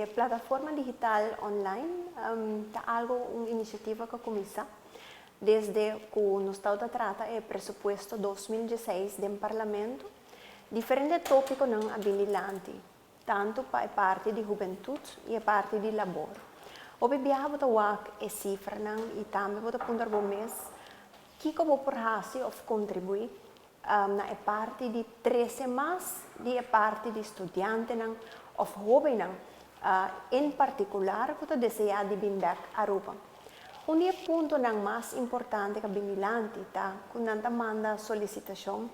E plataforma digital online ta algo, un iniciativa cu a cuminsa desde cu nos ta trata e presupuesto 2016 den Parlamento. Diferente topiconan a bin dilanti, tanto pa e parti di hubentud y e parti di labor. Hopi biaha bo ta wak e cifranan y tambe bo ta puntra bo mes kico bo por haci of contribui na e parti di trece mas di e parti di studiantenan of hobennan en particular cu ta desea di bin bek Aruba. Un di e puntonan mas importante cu a bin dilanti ta cu nan ta manda solicitacion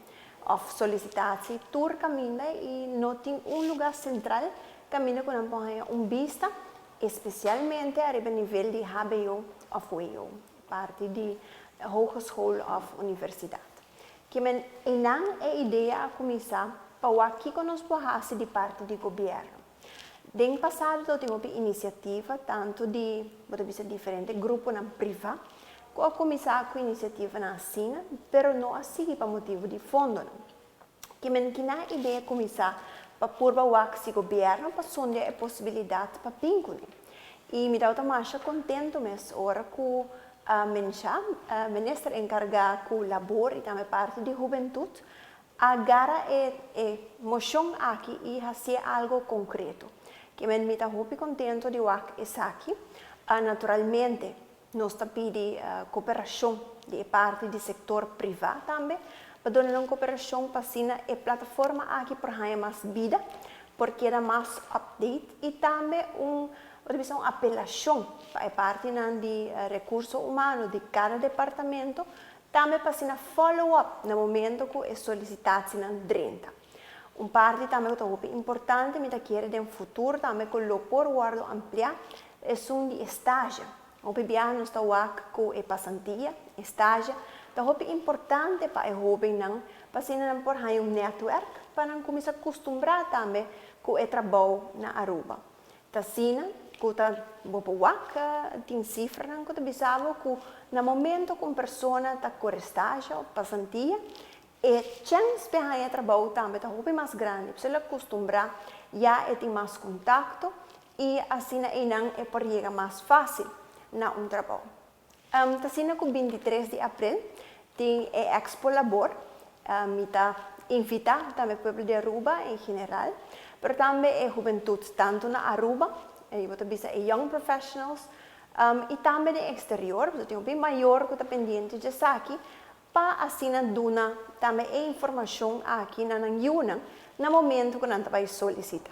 of solicitatie tur caminda y no tin un lugar central caminda cu nan por haya un bista, especialmente ariba nivel di HBO of WO, parti di hogeschool of universidad. Kiermen einan e idea a cuminsa pa wak kico nos por haci di parti di gobierno. Den pasado tin hopi iniciativa, tanto di, bo ta bisa, diferente gruponan priva cu a cuminsa cu iniciativanan asina, pero no a sigui pa motibo di fondonan. Kiermen kina idea a cuminsa pa purba wak si gobierno pa sondia e posibilidad pa bin cune. Y mi ta masha contento mes ora cu mensha, minister encarga cu labor y tambe parti di hubentud, a gara e mocion aki y haci algo concreto. Kiermen mi ta hopi contento di wak esaki. Naturalmente, nos ta pidi cooperacion di parti di sector priva tambe, pa duna un cooperacion pa asina e plataforma aki por haya mas bida, por keda mas update y tambe un apelacion pa e parti di recurso humano di cada departamento, tambe pa asina follow up na momento cu e solicitatie drenta. Un parti tambe cu ta hopi importante, mi ta kere den futuro tambe cu lo por wordo amplia, e un di stage. Hopi biaha nos ta wak cu e passantia, stage, ta hopi importante pa e hobennan, pa asina nan por haya un netwerk, pa nan cuminsa acostumbra tambe cu e trabou na Aruba. Ta asina, cu ta bo por wak, tin cifranan cu ta bisa bo cu na momento cu un persona ta core stage of passantia, e chance pa haya trabou tambe ta hopi mas grandi. Pasobra el a acostumbra, ya e tin mas contacto y asina einan e por yega mas facil na un trabou. Ta asina cu 23 di april tin e Expo Labor, mi ta invita tambe pueblo di Aruba en general, pero tambe e hubentud tanto na Aruba, y bo ta bisa e young professionals, y tambe den exterior, pasobra tin hopi mayor cu ta pendiente di esaki, pa asina duna tambe e informacion aki na nan yiunan na momento cu nan ta bay solicita.